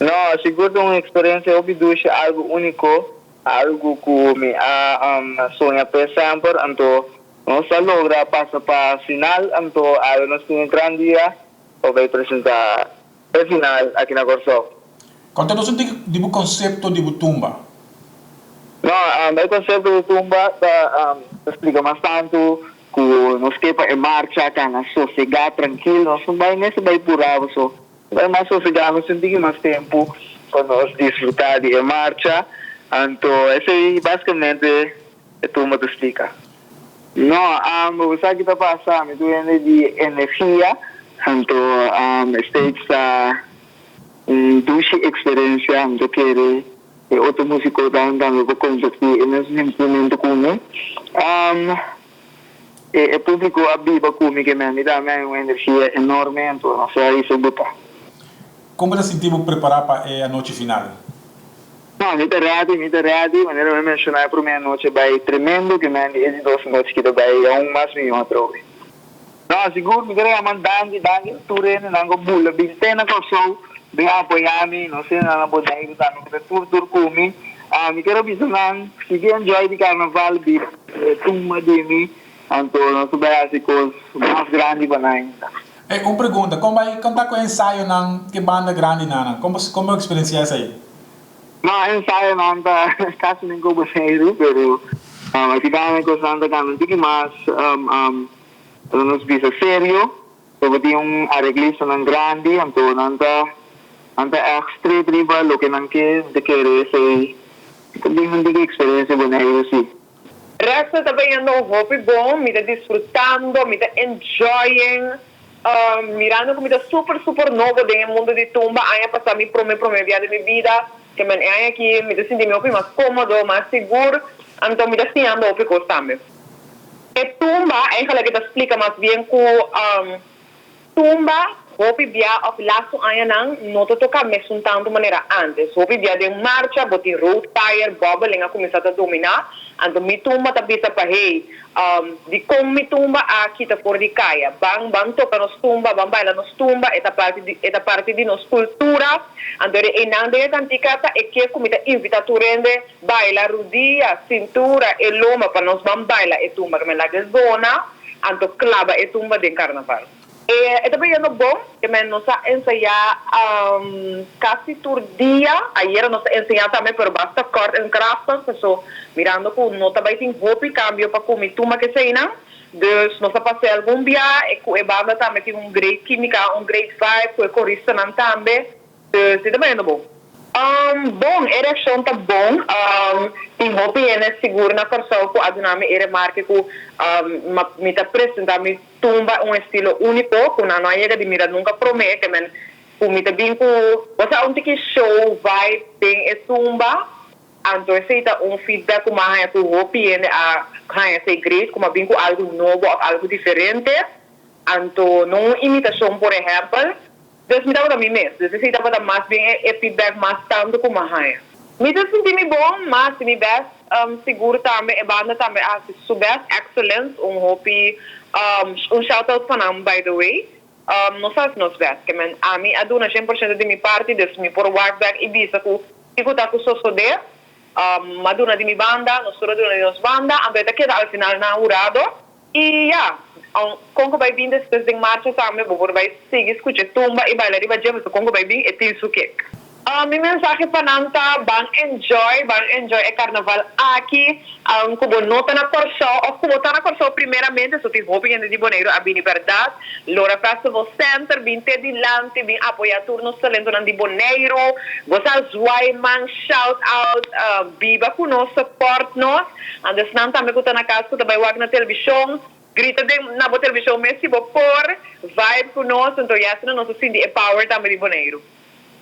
No, sigur ta un eksperensia hopi dushi, algu úniko, algu ku mi a soña p'e semper, anto nos a logra pasa pa final, anto awe nos tin e gran dia pa bai presentá e final aki na Kòrsou. Konta nos un tiki di bo konsepto di bo tumba. No, e konsepto di tumba ta splika mas tantu ku nos ke pa e marcha kana sosegá, trankil, nos no bai mester bai purá paso Bai mas sosegá, nos tin tiki mas tempu pa nos disfrutá di e marcha. Anto esei basikamente e tumba ta splika. No, bo sa ki ta pasa, mi tur hende di energia, anto e stage ta un dushi eksperensia, mi ta kere e otro musikonan tambe por kompartí e mes sentimentu ku mi. E públiko a biba ku mi ke mi ta mi un energia enorme anto no sa i guta. Kon bo ta sinti bo prepará pa e anochi final? No, mi ta ready, mi ta ready. Manera mi a menshoná e promé anochi a bai tremendo ke mi e di dos nochi ki ta bai aun mas mihó atrobe. No, sigur mi ta yama danki, danki na tur hendenan ku a bula bin te na Kòrsou bin apoyá mi, nos hendenan na Boneiru tambe ku ta tur tur ku mi. Mi ker a bisa nan sigui enjoy di karnaval, biba e tumba di mi, anto nos ta bai hasi kos mas grandi pa nan ainda. E un pregunta, kon bai konta ku ensayonan ku e banda grandinan? Kon bo kon bo eksperensiá esei? No, ensayonan ta kasi nin ku Boneiru, pero aki tambe kosnan ta kambia un tiki mas. Ora nos bisa serio, tabatin un areglistanan grandi, anto nan ta nan ta ègt stret riba loke nan ke, mi ta kere esei ta bin un tiki eksperensia Boneiru si. Resto ta bayendo hopi bon, mi ta disfrutando, mi ta enjoying, mirando ku mi ta super super nobo den e mundo di tumba, aña pasa mi prome prome bia den mi bida, ke men e aña aki mi ta sinti mi hopi mas komodo, mas sigur, anto mi ta siñando hopi kos tambe. E tumba eigenlijk e ta splika mas bien ku tumba hopi bia òf lastu añanan no ta toka mesun tantu manera ántes. Hopi bia den marcha bo tin road fire, bòbeling a kuminsá ta dominá. Anto mi tumba ta bisa pa hey, dikon mi tumba a kita for di kaya? Ban ban toka nos tumba, ban baila nos tumba, e ta parti di e ta parti di nos kultura. Anto e einan den e kantika ta e ke ku mi ta invitá tur hende Baila rudia, cintura e lomba pa nos ban baila e tumba ke men laga e zona, anto claba e tumba den carnaval. E ta bayendo bon, ke men nos a ensaya casi tur dia, ayera nos a ensaya tambe pero basta kort en krachtig, paso mirando cu no ta bay tin hopi cambio pa cu mi tumba keseynan, dus nos a pasa algun bia, cu e banda tambe tin un great quimica, un great vibe, cu e coristanan tambe. Dus e ta bayendo bon. Bon, e reakshon ta bon. Tin hopi hende sigur na Kòrsou ku a duna mi e remarke ku mi ta presentá mi tumba un estilo úniko ku nan no a yega di mira nunka promé. Ke men ku mi ta bin ku bo sa un tiki show vibe den e tumba. Anto esei ta un feedback ku mi a haña ku hopi hende a haña esei great ku mi a bin ku algu nobo òf algu diferente. Anto no un imitashon por ehèmpel. Dus mi tabata mi mes. Dus esei tabata mas bien e feedback mas tantu ku mi a haña. Mi ta sinti mi bon, m'a hasi mi best. Sigur tambe e banda tambe a hasi su best. Excellence, un hopi un shout out pa nan by the way. Nos a hasi nos best. Ke men ami a duna shen por shento di mi parti, dus mi por wak bek i bisa ku kiko ta ku sosodé. M'a duna di mi banda, nos tur a duna di nos banda, anto e ta keda al final na hurado. I ya, kon ku bai bin despues den marcha tambe bo por bai sigui skucha e tumba i baila riba dje, pasobra kon ku bai bin e tin su kick. Mi mensahe pa nan ta ban enjoy, ban enjoy e karnaval aki, ku bo no ta na Kòrsou òf ku bo ta na Kòrsou primeramente, so tin hopi hende di Boneiru a bini bèrdat, Lora Festival Center bin te dilanti, bin apoyá tur nos talentonan di Boneiru, bo sa zwaai man, shout out, biba ku nos, support nos. Anto esnan tambe ku ta na kas ku ta bai wak na televishon, grita den na bo televishon mes si bo por, vibe ku nos, anto ya asina nos ta sinti e power tambe di Boneiru.